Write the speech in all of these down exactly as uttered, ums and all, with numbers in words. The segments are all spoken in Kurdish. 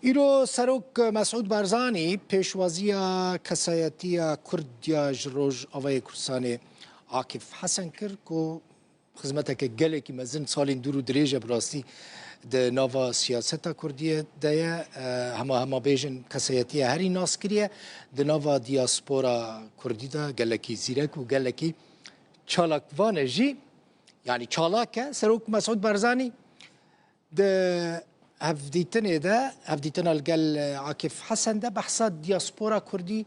Îro Serok Mesûd Barzanî pêşwaziya kesayetiya Kurd ya ji Rojavayê Kurdistanê Akif Hesen kir ku xizmeteke gelekî mezin salên dûr û dirêj e bi rastî di nava siyaseta Kurdiyê de ye. E, hema hema bêjin kesayetiya herî naskirî ye di nava diaspora Kurdî de, gelekî zîrek û gelekî çalakvan e jî. Yanî çalak e. Serok Mesûd Barzanî Di hevdîtinê de, hevdîtina li gel Akif Hesen de behsa diaspora Kurdî,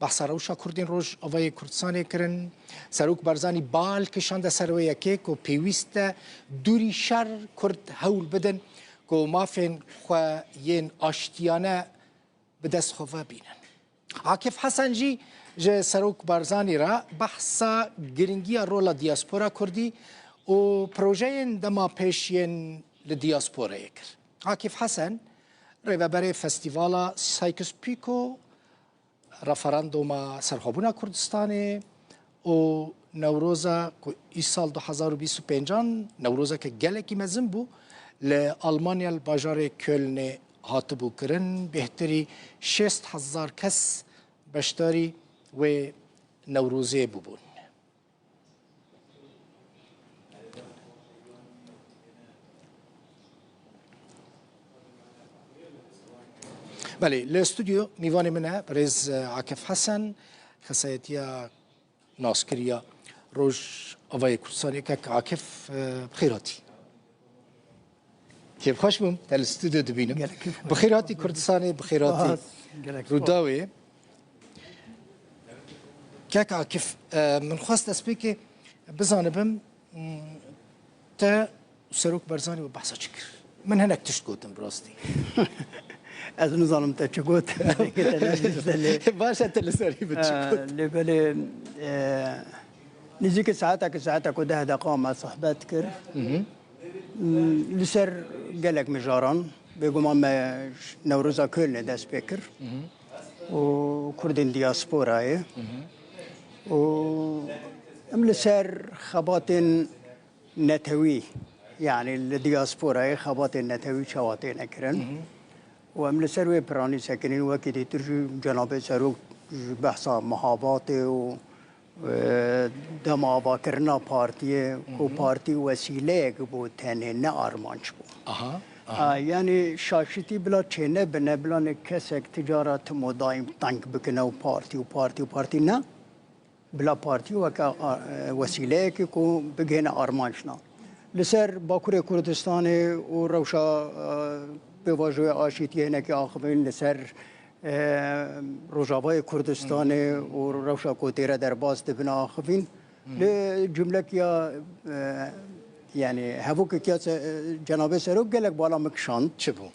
behsa rewşa Kurdên Rojavayê Kurdistanê kirin. Serok Barzanî bal kişande ser wê yekê ku pêwîst e dûrî şer Kurd hewl bidin ku mafên xwe yên aştiyane bi dest xwe ve bînin. Akif Hesen jî ji Serok Barzanî re behsa giringiya rola diaspora Kurdî û projeyên dema pêş yên li diasporayê kir. Akif Hesen, rêveberê Festîvala Sykes-Picot, referandûma serxwebûna Kurdistanê, û Newroza ku îsal du hezar û bîst û pêncan, Newrozeke gelekî mezin bû, li Almanya li bajarê Kölnê hatibû kirin. Bêhtirî şêst hezar kes beşdarî wê Newrozê bûbûn. Belê, li stûdyo mîvanê min e birêz, e, Akif Hesen, kesayetiya naskiriya Rojavayê Kurdistanê. Kek Akif, e, bi xêr hatî. Kêfxweş bûm, te li stûdyo dibînim. Gelek kêfxweş. Bi xêr hatî Kurdistanê, bi xêr hatî Spas, gelek spas. Rûdawê. Kek Akif, e, min xwest destpêkê bizanibim, m, te û Serok Barzanî we behsa çi kir? Min hinek tişt gotin bi rastî. Ez nizanim te çi got. Baş e, te li serî min çi got? E, lê belê, e, nêzîkî saetek, saetek û deh deqa me sohbet kir. Li ser gelek mijaran, bêguman me Newroza Kölnê dest pê kir û Kurdên diasporayê û em li ser xebatên netewî, yanî li diasporayê xebatên netewî çawa têne kirin û em li ser wê piranî sekinîn. Wekî dîtir jî cenabê serok ji behsa mihabatê û e, dema avakirina partiyê, ku partî wesîleyek bû tenê, ne armanc bû. Aha, aha. A, yanî şaşitî bila çênebine, bila ne kesek ti cara tim û daîm teng bikine û partî û partî û partî ne. Bila partî weke, a, e, wesîleyekê ku bigihêne armancna. Li ser Bakurê Kurdistanê û rewşa, e, pêvajoya aşîtiyê hinekî axivîn, li ser e, Rojavayê Kurdistanê û rewşa ku têre derbas dibin axivîn. Li cumlekiya, e, yanî hevokekî ya se-, e, cenabê serok gelek bala min kişand. Çi bû?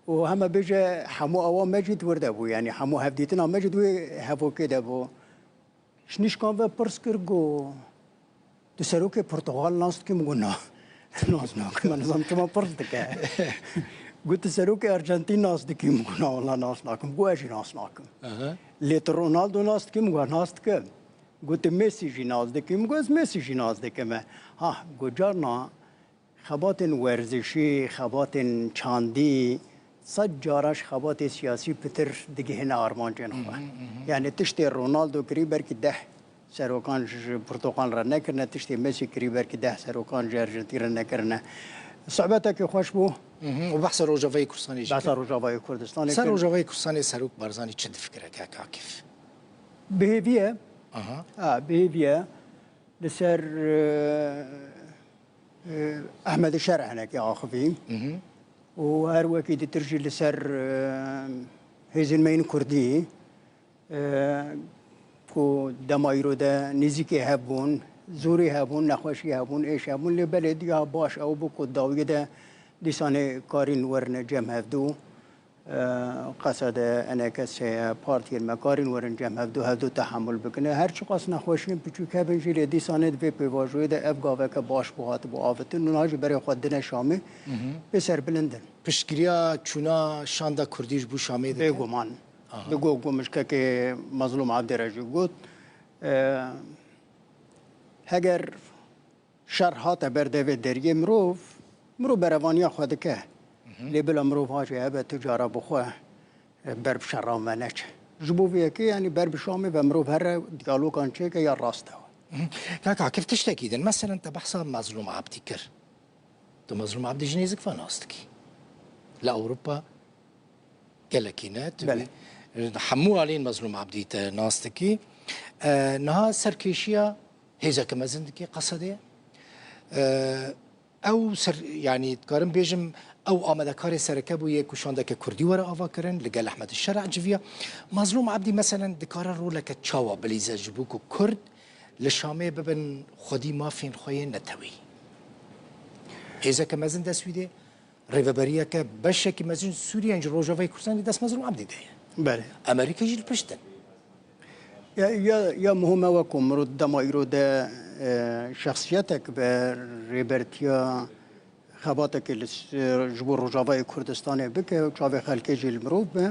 Û heme bêje hemû awa me jî di wir de bû, yanî hemû hevdîtina me jî di wê hevokê de bû. Ji nîşkan ve pirs kir, got, "Tu serokê Portugal nas dikî?" Min got, "Na, nas nakim, ez nizanim çima pirs dike." Got, "Tu serokê Arjantîn nas dikî?" Min got, "Na, wela nas nakim." Got, "Ez jî nas nakim." Aha. "Lê tu Ronaldo nas dikî?" Min got, "Nas dikim." Got, "Tu Messi jî nas dikî?" Min got, "Ez Messi jî nas dikim." Ha, got, carna Xebatên werzişî, xebatên çandî, sed cara ji xebatê siyasî pitir digihîne armancên xwe. Yanî tiştê Ronaldo kirî belkî deh serokan ji Portugal re nekirine, tiştê Messi kirî belkî deh serokan ji Arjantîn re nekirine. Sohbeteke xweş bû. Mhm. Û behsa Rojavayê Kurdistanê jî Behsa kir. Rojavayê Kurdistanê Ser kir. Rojavayê Kurdistanê Serok Barzanî çi difikire, kek Akif? Bi hêvî ye. Aha. Ha, bi hêvî ye. Li ser, e, e, Ehmedê Şer hinekî axivî. Mhm. Û her wekî ditir jî li ser, e, hêzên me yên kurdî, e, ku dema îro de nêzîkî hebûn, zorî hebûn, nexweşî hebûn, êş hebûn, lê belê diya baş ew bû ku dawiyê de dîsanê karîn werine cem hevdû. E, qesede enekes heye, partiyên me karîn werin cem hevdu, hevdu tehemul bikine. Her çiqas nexweşiyên piçûk hebin jî, lê dîsanê di vê pêvajoyê de ev gaveke baş bû hatibû avitin. Niha jî berê xwe dine Şamê. Mhm. Pê serbilind in. Piştgiriya çûna şanda kurdî ji bo Şamê dike? Bêguman. Aha. Bi go gomişkekê Mezlûm Evdê re jî got, e, heger şer hate ber devê deriyê mirov, mirov berevaniya xwe dike. Lê bila mirov ha jî hebe tu cara bi xwe, e, ber bi şeran ve neçe. Ji bo vê yekê, yanî ber bi Şamê ve mirov here diyalogan çêke ya rast e. Kak Akif, tiştekî din, meselen te behsa Mezlûm Abdî kir. Tu Mezlûm Abdî ji nêzik ve nas dikî. Li Ewropa gelekî ne, tu Belê. Hemû alîn Mezlûm Abdî te nas dikî. E, niha serkêşiya hêzeke mezin dikî Qesedê. E, ew ser, yanî dikarim bêjim, ew amadekarê sereke bû yê ku şandeke kurdî were avakirin, li gel Ehmed Şer'a civiya. Mezlûm Abdî, meselen, dikare roleke çawa bilîze ji bo ku kurd li Şamê bibin xwedî mafên xwe yên netewî? Hêzeke mezin dest wî dê, rêveberiyeke beşekî mezin Sûriye ji Rojavayê Kurdistanê dest Mezlûm Abdî de ye. Belê. Amerîka jî li pişt in. Ya, ya, ya muhim e wek ku mirov dema îro de, e, şexsiyetek be rêbertiya xebatekê li s-, ji bo Rojavayê Kurdistanê bike û çavê xelkê jî li mirov be.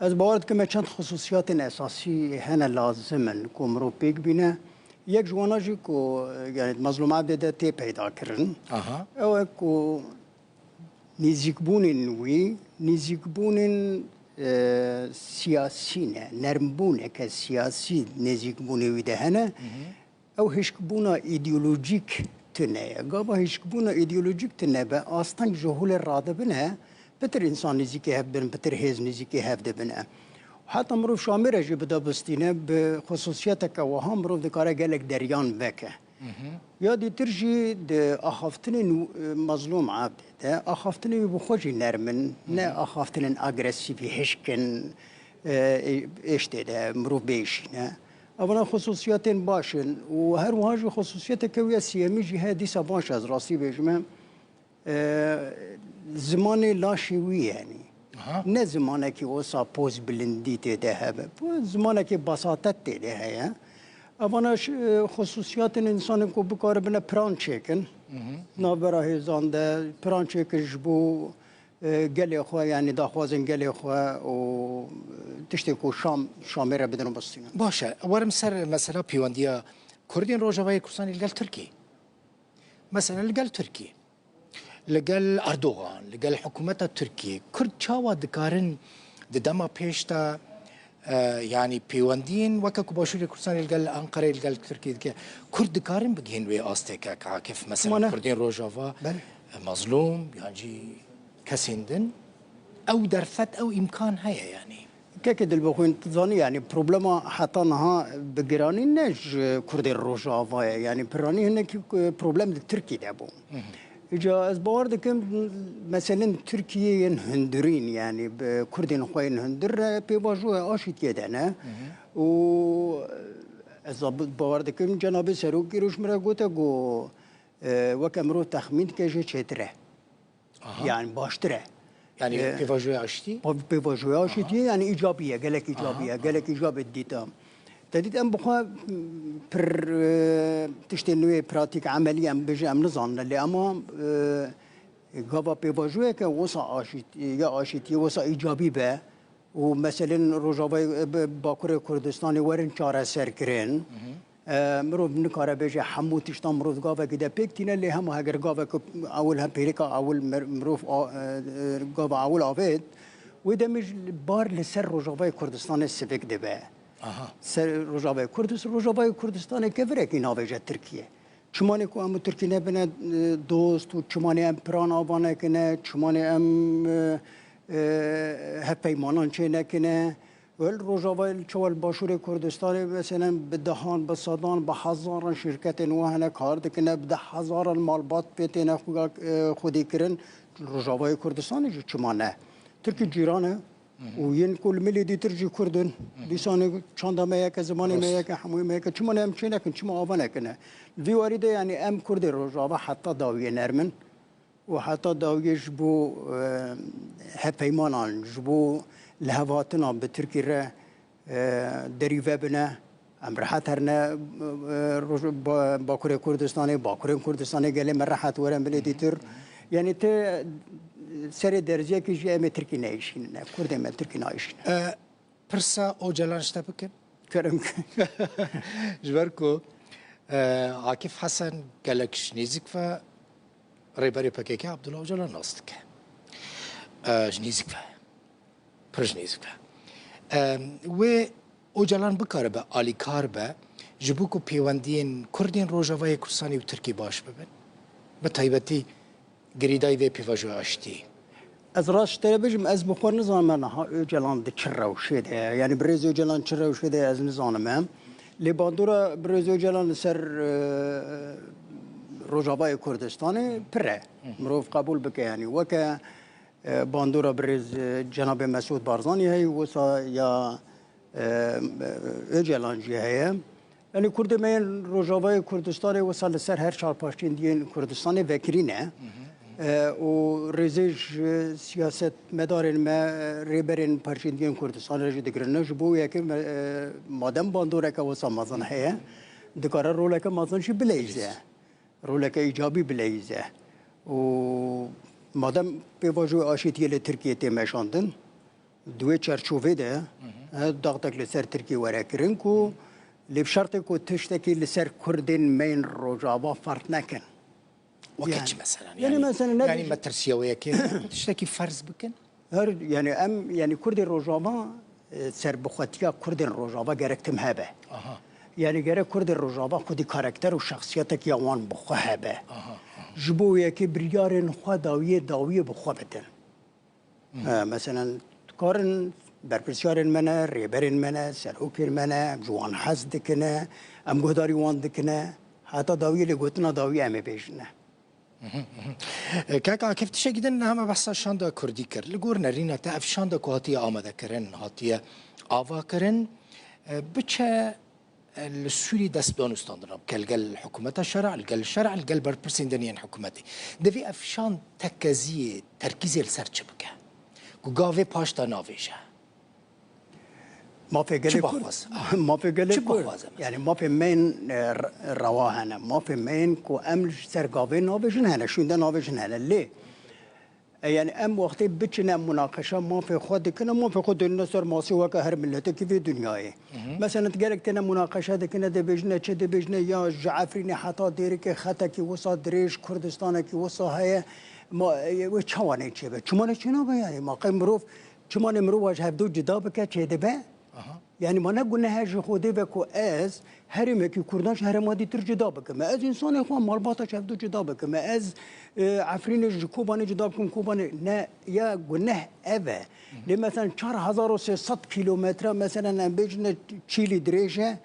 Ez bawer dikim me çend xisûsiyatên esasî hene lazim in ku mirov pêk bîne. Yek ji wana jî ku, e, yanî Mezlûm Abdê de tê peyda kirin. Aha. Ew e ku nêzîkbûnên wî, nêzîkbûnên, e, siyasî ne, nermbûneke siyasî nêzîkbûnê wî de hene. Hı hı. Ew hişkbûna îdeolojîk tune ye. Gava hişkbûna îdeolojîk tune be, asteng ji holê radibine, pitir însan nêzîkê hev dibin, pitir hêz nêzîkê hev dibine. Heta mirov Şamê re jî bide bistîne, bi xisûsiyeteke wiha mirov dikare gelek deryan veke. Hı hı. Ya dîtir jî di axaftinên, e, Mezlûm Abdê de, axaftinên wî bi xwe jî nerm in, ne axaftinên agresîvî, hişk in, e, ê, êştê de mirov bêşîne. Evana xisûsiyetên baş in û her wiha jî xisûsiyeteke wî ya siyemî jî heye, dîsa baş ez rastî bêjime. E, zimanê laşê wî, yanî. Aha. Ne zimanekî wisa poz bilindî tê de hebe. Bu zimanekî basatet tê de heye. Evana ş-, e, xisûsiyatên însanên ku bikaribine piran çêkin. Hı hı. Navbera hêzan de piran çêkin ji bo, e, gelê xwe, yanî daxwazên gelê xwe û, e, tiştê ku Şam, Şamê re bidin û bistînin. Baş e. Werim ser mesela pêwendiya Kurdên Rojavayê Kurdistanê li gel Tirkiyê. Mesela li gel Tirkiyê. Li gel Erdogan, li gel hikûmeta Tirkiyê, Kurd çawa dikarin di dema pêş de, e, yanî pêwendiyên weke ku Başûrê Kurdistanê li gel Enqereyê, li gel Tirkiyê dike, Kurd dikarin bigihên wê asteke, ka Akif, mesela Mane. Kurdên Rojava, Belê. e, Mezlûm, yan jî kesên din, ew derfet, ew îmkan heye yanî. Kekê dilbixwîn, tu zanî, yanî problema heta niha bi giranî ne ji Kurdê Rojava ye. Yanî piranî hinekî, e, problem di Tirkî de bû. Hı hı. Îca ez bawer dikim, meselên Tirkiyê yên hundirîn, yanî bi Kurdên xwe yên hundir re pêvajoya aşîtiyê de ne. Hı hı. Û ez ab-, bawer dikim, Cenabê Serokî roj min re gote ku, e, weke mirov texmîn dike jê çêtir e. Aha. Yani baştir e. Yani Ee, pêvajoya aştî? Pê-, pêvajoya aştî, yani îcabî ye, gelek îcabî ye, gelek îcabê dîta. Te dît em bi xwe, m, pir, e, tiştên nû yê pratîk, emelî em bêjin em nizanin, lê ema, e, gava pêvajoyeke wisa aşît-, ya aşîtiyê wisa îcabî be, û meselên Rojavayê, e, bi Bakurê Kurdistanê werin çareserkirin. Hı hı. E, mirov nikare bêje hemû tiştan mirov gavekî de pêk tîne, lê hema heger gavek ewil hem pêrika ewil mir-, mirov a-, e, e, gava ewil avêt, wê demê ji bar li ser Rojavayê Kurdistanê sivik dibe. Aha. Ser Rojavayê Kurdis-, Rojavayê Kurdistanê kevirekî navêje Tirkiye. Çimanê ku em û Tirkî nebine, e, dost û çimanê em piran ava nekine, çimanê em, e, e, hevpeymanan çê nekine. Wel, Rojava li çawa li Başûrê Kurdistanê, meselen, bi dehan, bi sedan, bi hezaran şirketên we hene kar dikine, bi deh hezaran malbat pê têne xwe, e, xwedî kirin. Rojavayê Kurdistanê jî çima ne? Tirkî cîran e. Hı hı. Û yên ku li milê dîtir jî Kurd in, Hı hı. dîsanê çanda me yek e, zimanê me Rast. yek e, hemûyê me yek e. Çima ne em çê nekin, çima ava nekine? Vî warî de, yanî, em Kurdê Rojava heta dawiyê nerm in û heta dawiyê ji bo, e, hevpeymanan, ji bo lihevhatina bi Tirkî re, e, derî vebine. Em rehet herine, e, roj-, ba-, Bakurê Kurdistanê, Bakurên Kurdistanê gelê me rehet were milê dîtir. Yanî ti serê derziyekî jî em ê Tirkî neêşînine, Kurdê me Tirkî naêşîne. E, pirsa Ocalan ji te bikim? Kerem. Ji ber ku, e, Akif Hesen gelek ji nêzîk ve rêberê P K K Abdullah Ocalan nas dike. E, ji nêzik ve. Pir ji nêzik ve. E, wê Ocalan bikaribe alîkar be ji bo ku pêwendiyên Kurdên Rojavayê Kurdistanê û Tirkî baş bibin. Bi taybetî girêdayî vê pêvajoya aştiyê. Ez rast ji te re bêjim, ez bi xwe nizanim niha Ocalan di çi rewşê de ye. Yanî birêz Ocalan çi rewşê de ye, ez nizanim em. Lê bandora birêz Ocalan li ser, e, Rojavayê Kurdistanê pir e. Mirov qebûl bike, yanî weke, e, bandora birêz, e, cenabê Mesûd Barzanî heye, wisa ya, e, Ocalan jî heye. Yanî Kurdê me yên Rojavayê Kurdistanê wisa li ser her çar parçeyên diyên Kurdistanê vekirî ne. E, û rêzê ji siyasetmedarên me, rêberên parçeyên diyên Kurdistanê re jî digirin. Ji bo yekê me, e, madem bandoreke wisa mezin heye, dikare roleke mezin jî bileyze. Roleke îcabî bileyze. Û madem pêvajoya aşîtiyê li Tirkiyê tê meşandin, di wê çerçovê de, e, daxtek li ser Tirkiyê were kirin ku lê bi şertê ku tiştekî li ser Kurdên me yên Rojava ferz nekin. Weke Yani, çi mesela? yani Yani, mesela ne yani diyecek? Metirsiya wê yekê tiştekî ferz bikin? Her, yani em, yani Kurdên Rojava, e, serbixwetiya Kurdên Rojava gerek tim hebe. Aha. Yani gerek Kurdên Rojava xwedî karakter û şexsiyetek ya wan bi xwe hebe. Aha, aha. Ji bo yekê biryarên xwe dawiyê, dawiyê bi xwe bidin. E, meselen, dikarin berpirsiyarên me ne, rêberên me ne, serokên me ne, em ji wan hez dikine, em guhdarî wan dikine, heta dawiyê lê gotina dawiyê em ê bêjine. E, kek Akif, tiştekî din niha me behsa şanda kurdî kir. Li gor nerîna te ev şanda ku hatiye amadekirin, hatiye avakirin, e, biçe e, li Sûrî dest bi danûstandina bike li gel hikûmeta şer'a, li gel şer'a, li gel berpirsên din yên hikûmetê. Divê ev şan tekeziyê terkîzê li ser çi bike? Ku gavê paşta navêje. Mafê gelê Çi Kurd. baxwaz? Mafê gelê Çi Kurd. baxwaz e mesela? Yani mafê me yên, e, re-, rewa hene. Mafê me yên ku em ji ser gavê navêjin hene, şûnde navêjin hene. Lê E, yani em wextê biçine munaqeşa mafê xwe dikine, mafê xwe dênine ser masê weke her miletekî vê dinyayê. Hı hı. Mesela gelek têne munaqeşa dikine, dibêjine çi, dibêjine ya ji Efrînê heta Dêrikê xetekî wisa dirêj, Kurdistanekî wisa heye, ma, e, wê çawa nê çêbe? Çima nê çênabe yani? Ma qey mirov, çima nê mirov ji hevdu cida bike, çêdibe? Aha. Yani ma ne guneh e ji Xwedê ve ku ez herêmekî Kurdan ji herêma dîtir cuda bikim. Ez însanê xwe malbata ji hevdu cuda bikim. Ez, e, Efrînê ji Kobanê cuda bikim, Kobanê ne ya guneh ev e. Hı hı. Lê mesela çar hezar û sê sed kîlometre, mesela em bêjine çîlî dirêj e,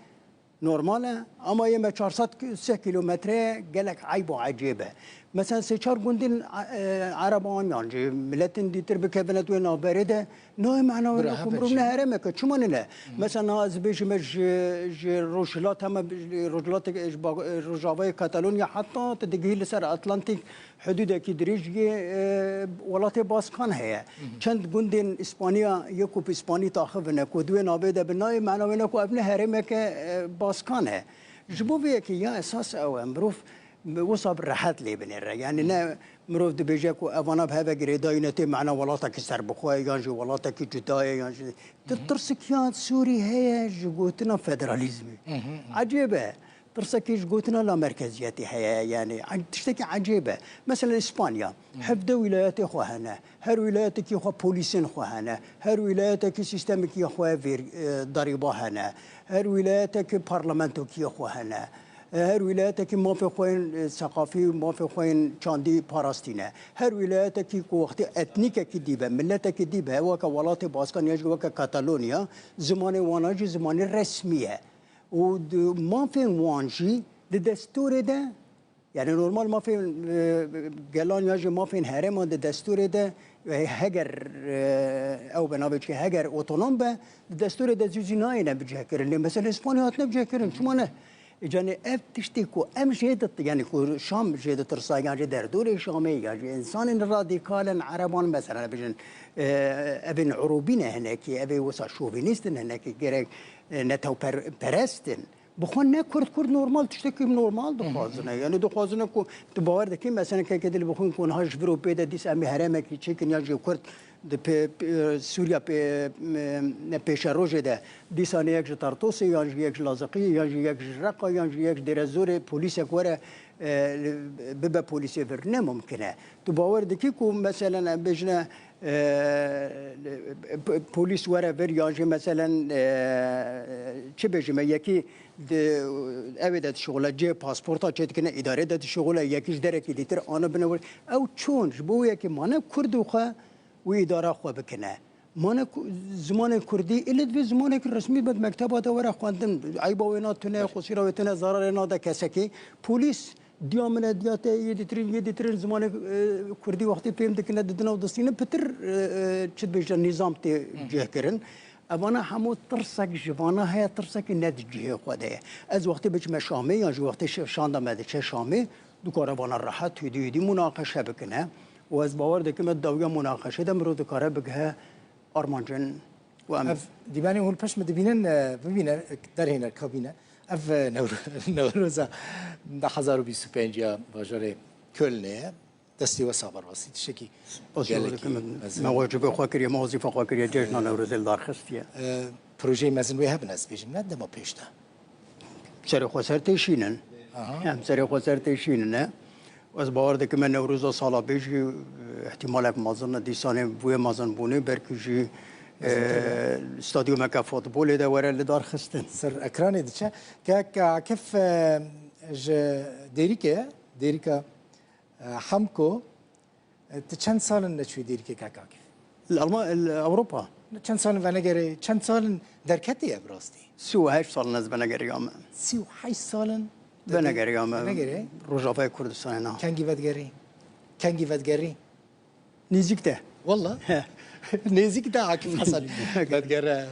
normal e. Ama yê me çar sed sê kîlometre gelek eyb û ecêb e. Mesela sê çar gundên, e, Ereban yan jî miletin dîtir bikevine di wê navberê de, nayê mehna wê Bira ne ku hebe mirov jî. ne herêmek e. Çima nine? Mesela niha ez bêjim ji, ji rojhilat heme, ji rojhilat, ji ba-, Rojavayê Katalonya heta tu digihî li ser Atlantîk hudûdekî dirêj yê, e, welatê Baskan heye. Çend gundên Îspaniya yê ku bi Îspanî taxivine ku di wê navê de bi nayê mehna wê ne ku ev ne herêmeke, e, Baskan e. Ji bo vê yekê ya esas ew e, mirov wisa bi rehet lê binêre. Yani ne mirov dibêje ku evana bi heve girêdayî ne tê mehna welatekî serbixwe ye, yan jî welatekî cuda ye, yan jî. Ti Hı hı. tirsikiya Sûrî heye ji gotina federalîzmê. Hı hı hı. Ecêb e. Tirsekî ji gotina lamerkeziyetê heye, yani, e, tiştekî ecêb e. Mesela Îspanya, Hı hı. hevdeh wîlayetê xwe hene. Her wîlayetekî xwe polîsên xwe hene. Her wîlayetekî sîstemekî xwe vêr, e, derîba hene. Her wîlayetekî parlamentokî xwe hene. E, her wîlayetekî mafê xwe yên, e, seqafî, mafê xwe yên çandî parastîne. Her wîlayetekî ku wextê etnîkekî dî be, miletekî dî be, weke welatê Baskan ya jî weke Katalonya, zimanê wan a jî zimanê resmî ye. Û di, mafên wan jî di destûrê de Yani normal mafên, e, gelan ya jî mafên herêman di destûrê de, e, heger, e, ew be navê çi, heger otonom be, di destûrê de zû zî nayêne bicihkirin. Lê mesela Îspanya hatine bicihkirin. Çima ne? E, canê ev tiştê ku em jê dit-, yani ku Şam jê ditirsa, yan jî derdorê Şamê, yan jî însanên radîkal in, Ereban mesela bêjin, e, evên urûbî ne hinekî, evê wisa şovînîst in hinekî, gerek, e, netewper-, perest in. Bi xwe ne Kurd, Kurd normal, tiştekî normal dixwazine. Hı hı. Yani dixwazine ku tu bawer dikî, mesela keke dil bixwin ku niha ji vir û pê de dîs em ê herêmekî çêkin ya jî Kurd Di pê-, pê-, Sûriya pê-, me-, ne pêşerojê de dîsanê yek ji Tartosê, yan jî yek ji Laziqiyê, yan jî yek ji Reqa, yan jî yek ji Dêrezorê polîsek were, e, li, bibe polîsê vir. Ne mumkin e. Tu bawer dikî ku meselen em bêjine, e, p-, polîs were vir, yan jî meselen, e, çi bêjime, yekî di, ew ê de dişixule, cihê pasporta çêdikine, îdarê de dişixule, yekî ji derekî dîtir anibine wir. Ew çûn ji bo wê yekê mane Kurd û xwe wî îdara xwe bikine. Mane ku-, zimanê Kurdî, ilê divê zimanekî resmî be, mekteba de were xwendin. Eyba wê na tune, qusîra wê tune, zararê nade kesekî. Polîs diya min e, diya te yê dîtirin, yê dîtirin zimanê, e, Kurdî wextê fêm dikine, didine û distînin, pitir, e, e, çi dibêje, nîzam tê cihkirin. Evana hemû tirsek ji vana heye, tirsekî ne di cihê xwe de ye. Ez wextê biçime Şamê, yan jî wextê şe-, şanda me diçe Şamê, dikare vana rehet hûdî hûdî munaqeşe bikine. Û ez bawer dikim, di dawiya munaqeşê de mirov dikare bigihe armancên û em Ev dîmenê hûn pişt min dibînin, e, bibîne, e, derhêne, kabîne. Ev, e, Newro-, Newroza du hezar û bîst û pênc ya bajarê Kölnê ye. Destê we sax be rastî. Tiştekî Spas gelekî dikim. Mezin. Me wecibê xwe kiriye, me wezîfa xwe kiriye, cejna Newrozê li dar xistiye. E, projeyê mezin wê hebin, ez bêjim, ne dema pêş de. Serê xwe ser têşînin. Aha. Em serê xwe ser têşînine. Ez bawer dikim me Newroza sala bê jî, e, ihtimalek mezin e, dîsanê wê mezin bûnê, belkî jî, e, stadyumeke futbolê de were li dar xistin. Ser ekranê diçe. Kek Akif, e, ji Dêrikê, Dêrika, e, Hamko, e, tu çend sal in neçûyî Dêrikê, kek Akif? Li Alma-, li Ewropa. Çend sal in venegerê, çend sal in derketî ye bi rastî? Sî û heşt sal in ez venegeriyame. Sî û heşt sal in? Venegeriyame. Venegerê? Rojavayê Kurdistanê na. Kengî vedigerî? Kengî vedigerî? Nêzîk de. Walla. He. Nêzîk de Akif Hesen vedigere.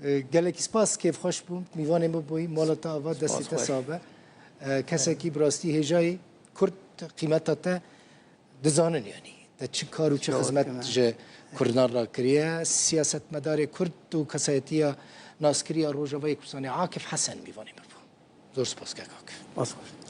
E, gelekî spas, kêfxweş bûm. Mîvanê min bûyî, mala te ava, destê te sax be. E, kesekî bi rastî hêjayî Kurd, qîmeta te dizanin, yanî te çi kar û çi xizmet ji Kurdan re kiriye. Siyasetmedarê Kurd û kesayetiya naskirî ya Rojavayê Kurdistanê Akif Hesen mîvanê min bû. Zor spas kek Akif. Spas xweş.